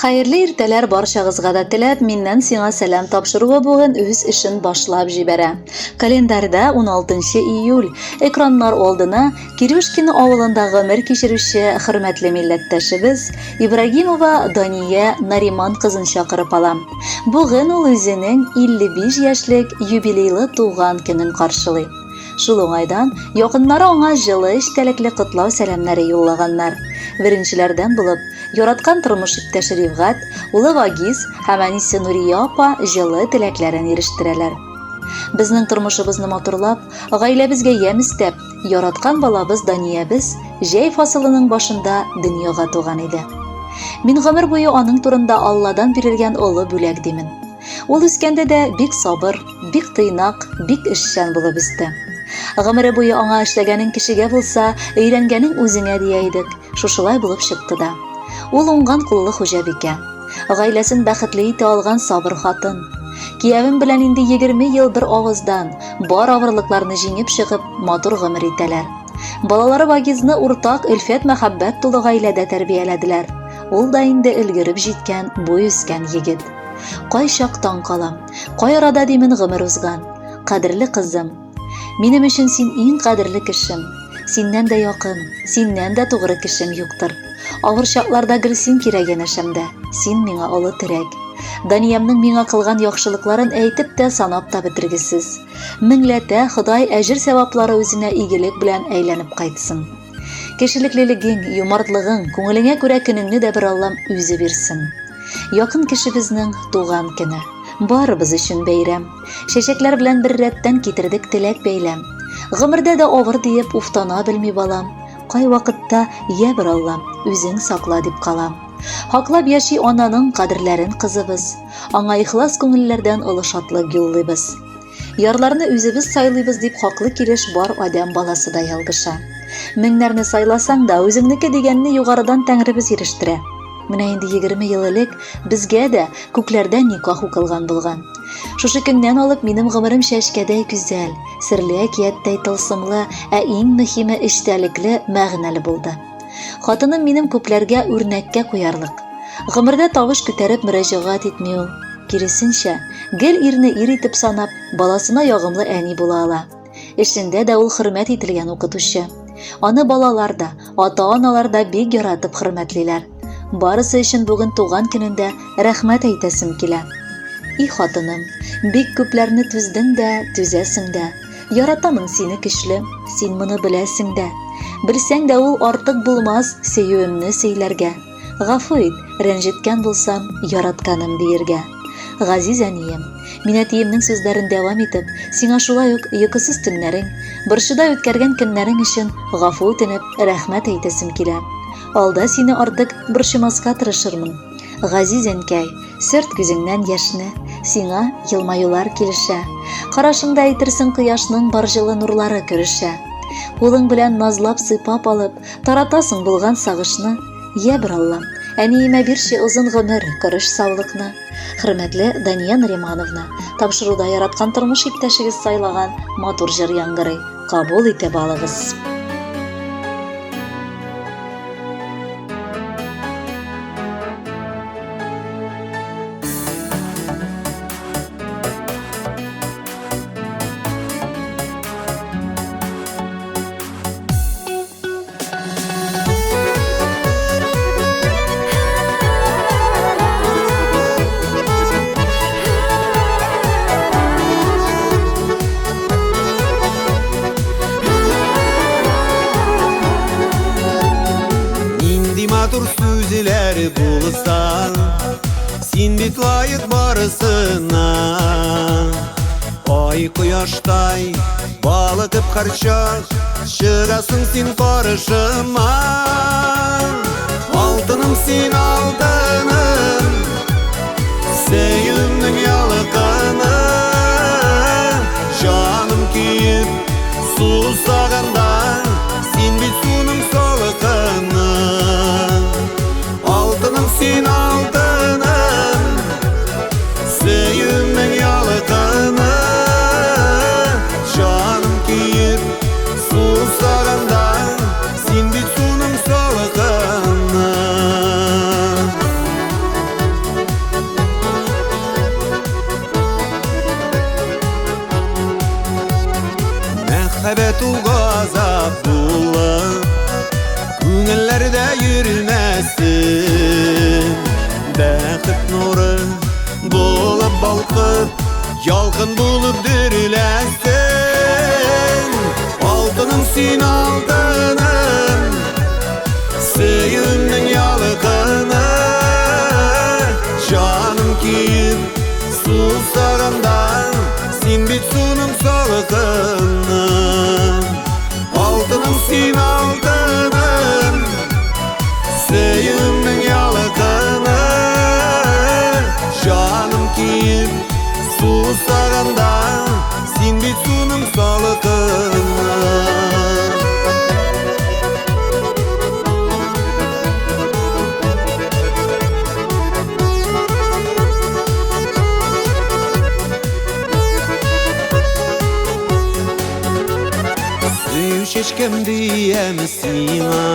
Хәерле иртәләр барчагызга да теләп, миннән сиңа сәлам тапшыруы бүген үз эшен башлап җибәрә. Календарьда 16 июль. Экраннар алдына Кирюшкино авылында гомер кичерүче хөрмәтле милләттәшебез Ибрагимова Дания Нариман кызын чакырып алам. Бүген ул үзенең 55 яшьлек юбилейлы туган көнен каршылый. Шул уңайдан якыннары аңа җылы эчтәлекле котлау сәламнәре юллаганнар. Беренчеләрдән булып, яраткан тормыш иптәше Рифгать, улы Вагиз һәм әнисе Нурия апа җылы теләкләрен ирештерәләр. Безнең тормышыбызны матурлап, гаиләбезгә ямь өстәп, яраткан балабыз Даниябез җәй фасылының башында дөньяга туган иде. Мин гомер буе аның турында Алладан бирелгән олы бүләк димен. Ул үскәндә дә бик сабыр, бик тыйнак, бик эшчән булып үсте. Гомере буе аңа эшләгәнең кешегә булса, өйрәнгәнең үзеңә дия идек. Шушылай булып чыкты да. Ул уңган куллы хуҗабикә. Гаиләсен бәхетле итә алган сабыр хатын. Киявем белән инде 20 ел бер авыздан, бар авырлыкларны җиңеп чыгып, матур гомер итәләр. Балалары Вагизны уртак өлфәт-мәхәббәт тулы гаиләдә тәрбияләделәр. Ул да инде өлгереп җиткән, буй үскән егет. Кайчак таң калам. Кай арада димен гомер узган. Кадерле кызым. Минем өчен син иң кадерле кешем. Синнән дә якын, синнән дә тугры кешем юктыр. Авыр чакларда гел син кирәк янәшәмдә. Син миңа олы терәк. Даниямнең миңа кылган яхшылыкларын әйтеп тә, санап та бетергесез. Меңләтә Ходай әҗер-сәваплары үзенә игелек белән әйләнеп кайтсын. Кешелеклелегең, юмартлыгың, күңелеңә күрә көнеңне дә бер Аллам үзе бирсен. Якын кешебезнең туган көне. Барыбыз өчен бәйрәм. Чәчәкләр белән бер рәттән китердек теләк бәйләм. Гомердә дә авыр диеп уфтана белми балам. Кай вакытта я бер Аллам, үзең сакла дип калам. Хаклап яши ананың кадерләрен кызыбыз. Аңа ихлас күңелләрдән олы шатлык юллыйбыз. Ярларны үзебез сайлыйбыз дип хаклы килеш бар адәм баласы да ялгыша. Меңнәрне сайласаң да, үзеңнеке дигәнне югарыдан Тәңребез ирештерә. Менә инде 20 ел элек безгә дә күкләрдә никах укылган булган. Шушы көннән алып минем гомерем чәчкәдәй гүзәл, серле әкияттәй тылсымлы, ә иң мөһиме эчтәлекле, мәгънәле булды. Хатыным минем күпләргә үрнәккә куярлык. Гомердә тавыш күтәреп мөрәҗәгать итми ул. Киресенчә, гел ирне ир итеп санап, баласына ягымлы әни була ала. Эшендә дә ул хөрмәт ителгән укытучы. Аны балалар да, ата-аналар да бик яратып хөрмәтлиләр. Барысы өчен бүген туган көнендә рәхмәт әйтәсем килә. И хатыным, бик күпләрне түздең дә, түзәсең дә. Яратамын сине көчле, син моны беләсең дә. Белсәң дә ул артык булмас сөюемне сөйләргә. Гафу ит, рәнҗеткән булсам, яратканым диергә. Газиз әнием, мин әтиемнең сүзләрен дәвам итеп, сиңа шулай ук йокысыз төннәрең, борчуда үткәргән көннәрең өчен гафу үтенеп, рәхмәт әйтәсем килә. Алда сине артык борчымаска тырышырмын. Газиз әнкәй, сөрт күзеңнән яшьне, сиңа елмаюлар килешә. Карашыңда әйтерсең кояшның бар җылы нурлары керешә. Кулың белән назлап сыйпап алып, таратасың булган сагышны. Йә бер Аллам, әниемә бирче озын гомер, корыч саулыкны. Хөрмәтле Дания Наримановна, тапшыруда яраткан тормыш иптәшегез сайлаган матур җыр яңгырый. Кабул итеп алыгыз. Нинди матур сүзләр булса, син бит лаек барысына. Ай кояштай балытып һәрчак чыгасың син карышыма. Алтыным син алтыным, сөюемнең ялкыны. Җаным көеп сусаганда, син бит суның салкыны. Алтыным син алтыным, сөюемнең ялкыны. Җаным көеп сусаганда, син бит суның салкыны. Ялкын булып дөреләсең. Алтыным син алтыным, сөюемнең ялкыны. Җаным көеп сусаганда, син бит суның салкыны. Алтыным син алтыным, сөюемнең ялкыны. Җаным көеп сусаганда, син бит суның салкыны. Сөю чәчкәм диям сиңа,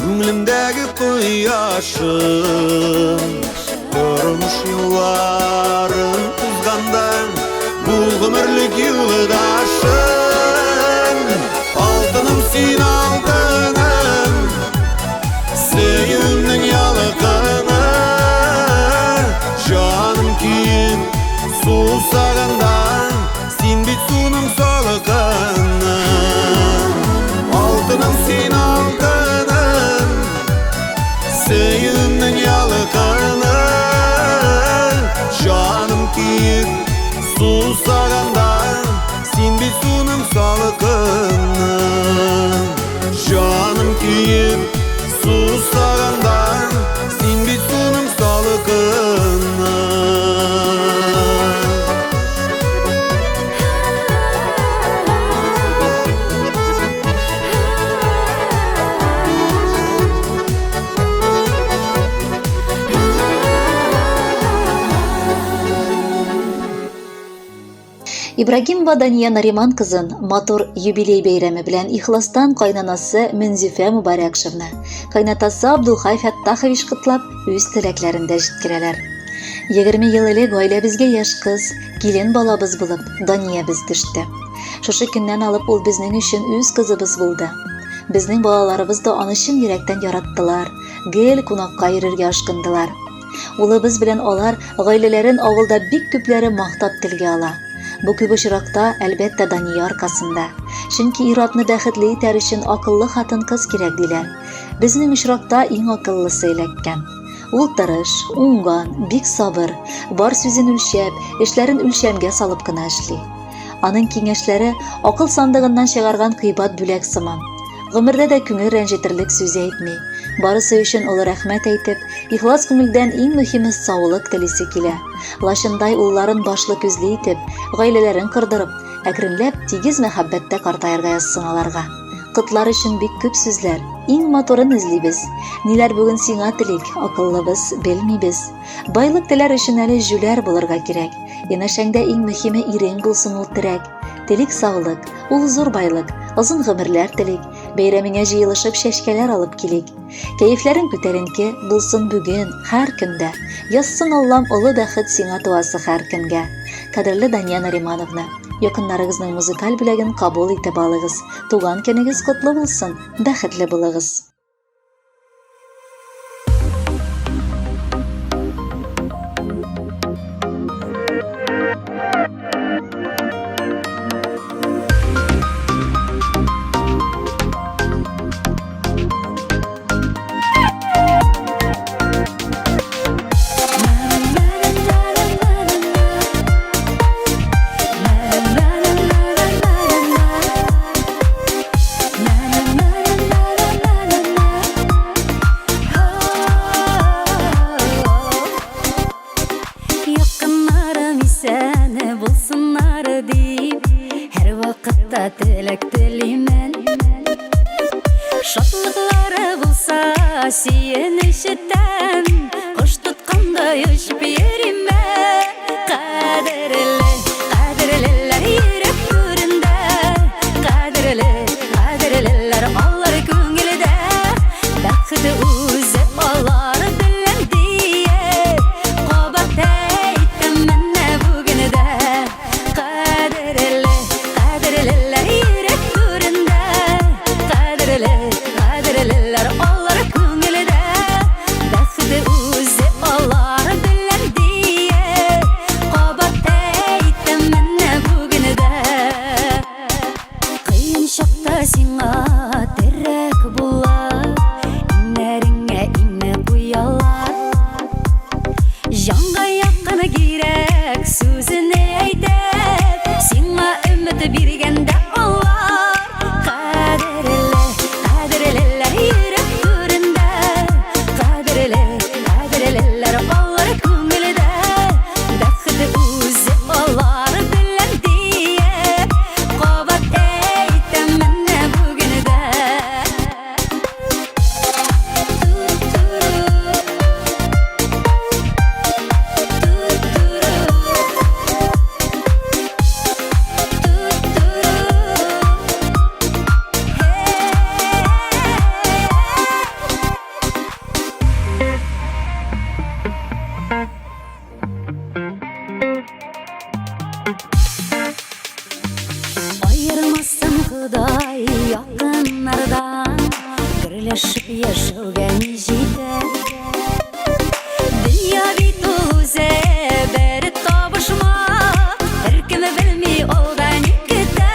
күңелемдәге кояшым. Тормыш юлларын узганда, бул гомерлек юлдашым. Алтыным син алтыным, сөюемнең ялкыны. Җаным көеп сусаганда, син бит суның салкыны. Алтыным син алтыным, сөюемнең ялкыны. Җаным көеп сусаганда, син бит суның салкыны. Җаным көеп сусаганда, син бит суның салкыны. Ибрагимова Дания Нариман кызын матур юбилей бәйрәме белән ихластан кайнанасы Мөнзифә Мубаракшевна, кайнатасы Абдулхай Фәттахович котлап, үз теләкләрен дә җиткерәләр. 20 ел элек гаиләбезгә яшь кыз, килен балабыз булып, Даниябез төште. Шушы көннән алып ул безнең өчен үз кызыбыз булды. Безнең балаларыбыз да аны чын йөрәктән яраттылар, гел кунакка йөрергә ашкындылар. Улыбыз белән алар гаиләләрен авылда бик күпләре мактап телгә ала. Бу күп очракта, әлбәттә, Дания аркасында. Чөнки ир-атны бәхетле итәр өчен акыллы хатын-кыз кирәк, диләр. Безнең очракта иң акыллысы эләккән. Ул тырыш, уңган, бик сабыр, бар сүзен үлчәп, эшләрен үлчәмгә салып кына эшли. Аның киңәшләре акыл сандыгыннан чыгарган кыйбат бүләк сыман. Гомердә дә күңел рәнҗетерлек сүз әйтми. Барысы өчен олы рәхмәт әйтеп, ихлас күңелдән иң мөһиме саулык телисе килә. Лачындай улларын башлы-күзле итеп, гаиләләрен кордырып, әкренләп тигез мәхәббәттә картаерга язсын аларга. Котлар өчен бик күп сүзләр, иң матурын эзлибез. Ниләр бүген сиңа телик, акыллыбыз, белмибез. Байлык теләр өчен әле җүләр булырга кирәк. Янәшәңдә иң мөһиме ирең булсын ул терәк. Телик саулык, ул зур байлык, озын гомерләр телик. Бәйрәмеңә җыелышып чәчкәләр алып килик. Кәефләрең күтәренке булсын бүген, һәр көндә. Язсын Аллам олы бәхет сиңа туасы һәр көнгә. Кадерле Дания Наримановна, якыннарыгызның музыкаль бүләген кабул итеп алыгыз. Туган көнегез котлы булсын, бәхетле булыгыз. Якыннарым исән булсыннар дип, һәрвакытта теләк телимен. Шатлыклары булса, сөенечтән, кош тоткандай очып йөримен. Кадерле, кадерлеләр йөрәк түрендә, кадерле, кадерлеләр алар күңелдә. Бәхет үзе алар белән диеп, кабат әйтәм менә бүген дә. Кадерле, кадерлеләр йөрәк түрендә, кадерле, кадерлеләр алар күңелдә. Бәхет Кадерлеләр алар күңелдә, Бәхет үзе алар белән диеп, Кабат әйтәм менә бүген дә. Аермасын Ходай якыннардан, Гөрләшеп яшәүгә ни җитә? Дөнья бит ул үзе бер табышмак, Һәркем белми алда ни көтә.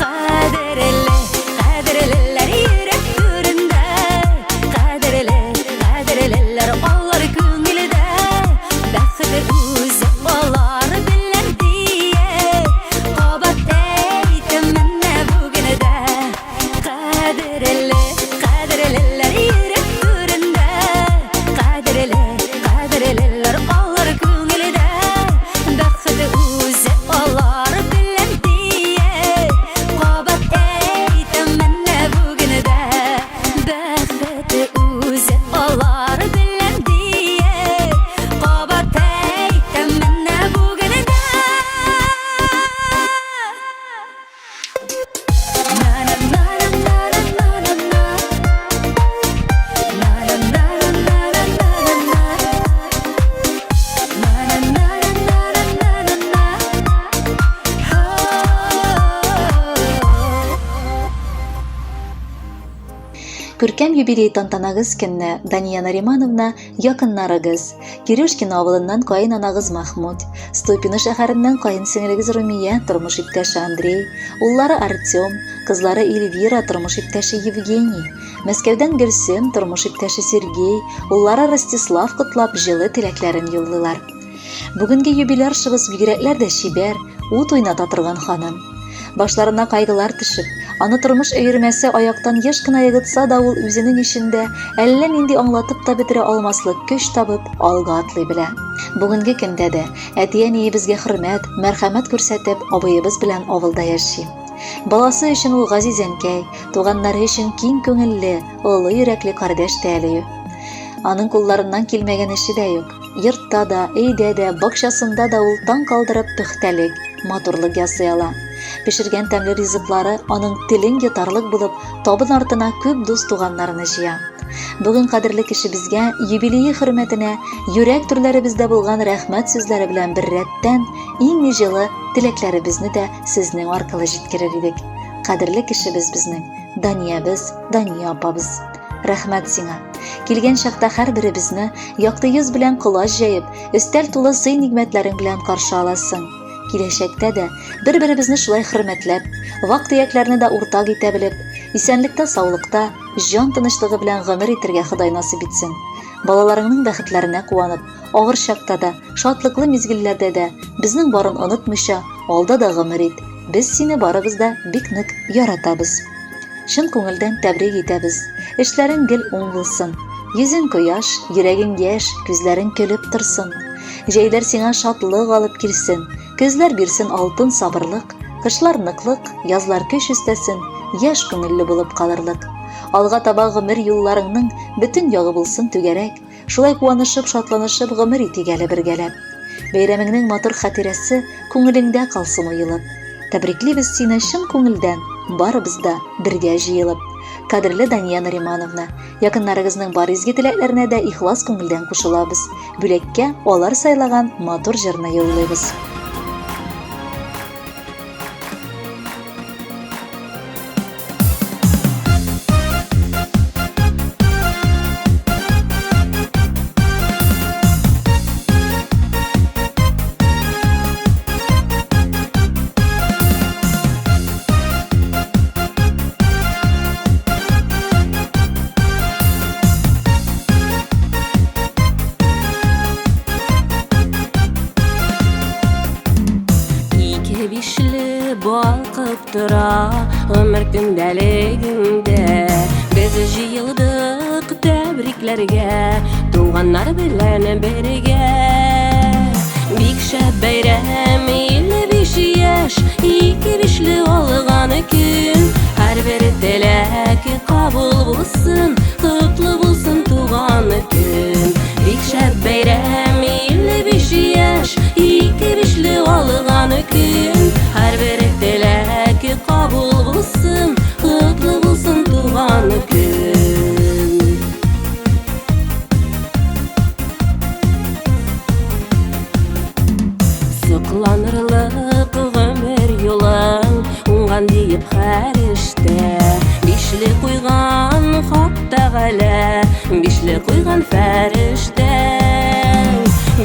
Кадерле, кадерлеләр йөрәк түрендә, Кадерле, кадерлеләр алар күңелдә. Бәхет үзе алар белән диеп, Кабат әйтәм менә бүген дә. Кадерле, кадерлеләр йөрәк түрендә, Кадерле, кадерлеләр алар күңелдә. Бәхет үзе алар белән диеп, Кабат әйтәм менә бүген дә. Бәхет үзе алар белән диеп, Кабат әйтәм менә бүген дә. Күркәм юбилей тантанагыз көнне Дания Наримановна якыннарыгыз, Кирюшкино авылыннан каенанагыз Махмуд, Ступино шәһәреннән каенсеңелегез Румия, тормыш иптәше Андрей, уллары Артем, кызлары Эльвира, тормыш иптәше Евгений, Мәскәүдән Гөлсем, тормыш иптәше Сергей, уллары Ростислав котлап җылы теләкләрен юллыйлар. Бүгенге юбиляршыбыз бигрәкләр дә чибәр, ут уйната торган ханым. Башларына кайгылар төшеп, аны тормыш өермәсе аяктан еш кына егытса да ул үзенең эчендә әллә нинди аңлатып та бетерә алмаслык көч табып алга атлый белә. Бүгенге көндә дә әти-әниебезгә хөрмәт, мәрхәмәт күрсәтеп, абыебыз белән авылда яши. Баласы өчен ул газиз әнкәй, туганнары өчен киң күңелле, олы йөрәкле кардәш тә әле. Аның кулларыннан килмәгән эше дә юк. Йортта да, өйдә дә, бакчасында да ул таң калдырып пөхтәлек, матурлык ясый ала. Пешергән тәмле ризыклары аның телен йотарлык булып, табын артына күп дус-туганнарны җыя. Бүген кадерле кешебезгә юбилее хөрмәтенә йөрәк түрләребездә булган рәхмәт сүзләре белән беррәттән иң җылы теләкләребезне дә сезнең аркылы җиткерер идек. Кадерле кешебез безнең, Даниябез, Дания апабыз. Рәхмәт сиңа. Килгән чакта һәрберебезне якты йөз белән колач җәеп, өстәл тулы сый-нигъмәтләрең белән каршы аласың. Киләчәктә дә бер-беребезне шулай хөрмәтләп, вак-төякләрне дә уртак итә белеп, исәнлектә-саулыкта, җан тынычлыгы белән гомер итәргә Ходай насыйп итсен. Балаларыңның бәхетләренә куанып, авыр чакта да, шатлыклы мизгелләрдә дә безнең барын онытмыйча, алда да гомер ит. Без сине барыбыз да бик нык яратабыз. Чын күңелдән тәбрик итәбез. Эшләрең гел уң булсын. Йөзең кояш, йөрәгең яшь, күзләрең көлеп торсын. Җәйләр сиңа шатлык алып килсен, көзләр бирсен алтын сабырлык, кышлар ныклык, язлар көч өстәсен, яшь күңелле булып калырлык. Алга таба гомер юлларыңның бөтен ягы булсын түгәрәк, Шулай куанышып, шатланышып гомер итик әле бергәләп. Бәйрәмеңнең матур хатирәсе күңелеңдә калсын уелып. Тәбриклибез сине чын күңелдән, барыбыз да бергә җыелып. Кадерле Дания Наримановна, якыннарыгызның бар изге теләкләренә дә ихлас күңелдән кушылабыз. Бүләккә алар сайлаган матур җырны юллыйбыз. Ике бишле балкып тора гомер көндәлегеңдә. Без җыелдык тәбрикләргә. Туганнар белән бергә. Бик шәп бәйрәм, 55 яшь, ике бишле алган көн. Һәрбер теләк кабул булсын, котлы булсын туган көн. Бик шәп бәйрәм, 55 яшь, ике бишле алган көн. Һәрбер теләк кабул булсын, котлы булсын туган көн. Сокланырлык гомер юлың уңган диеп һәр эштә. Бишле куйган Хак Тәгалә, бишле куйган фәрештә.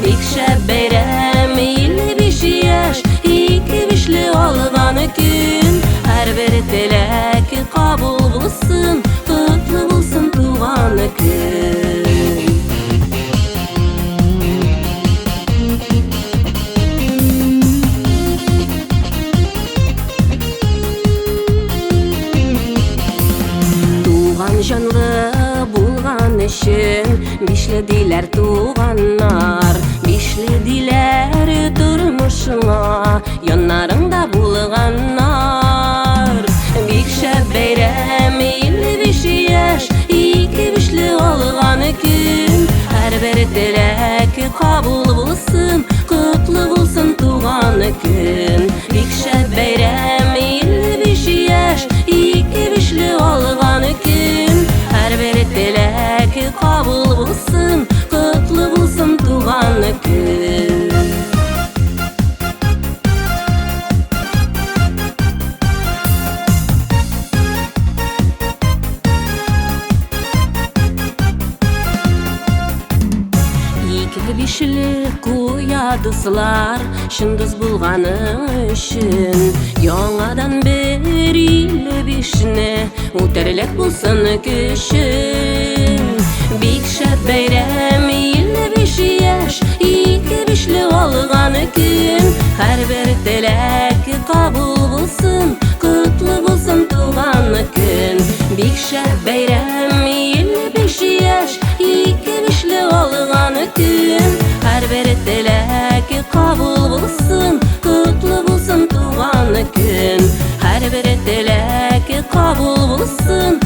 Бик шәп бәйрәм, 55 яшь, ике бишле алган көн. Һәрбер теләк кабул булсын, котлы булсын туган көн. Туган җанлы булган өчен бишле диләр туганнар, бишле диләр тормышыңа яннарыңда булганнар. Бик шәп бәйрәм, 55 яшь, ике бишле алган көн. Һәрбер теләк кабул булсын, котлы булсын туган көн. Бик шәп бәйрәм, 55 яшь, ике бишле алган көн. Һәрбер теләк кабул булсын, котлы булсын туган көн. Ике бишле куя дуслар, чын дус булганың өчен. Яңадан бер 55-не үтәрлек булсын көчең. Бик шәп бәйрәм, 55 яшь, ике бишле алган көн. Һәрбер теләк кабул булсын, котлы булсын туган көн. Бик шәп бәйрәм, 55 яшь, ике бишле алган көн. Һәрбер теләк кабул булсын, котлы булсын туган көн. Һәрбер теләк кабул булсын,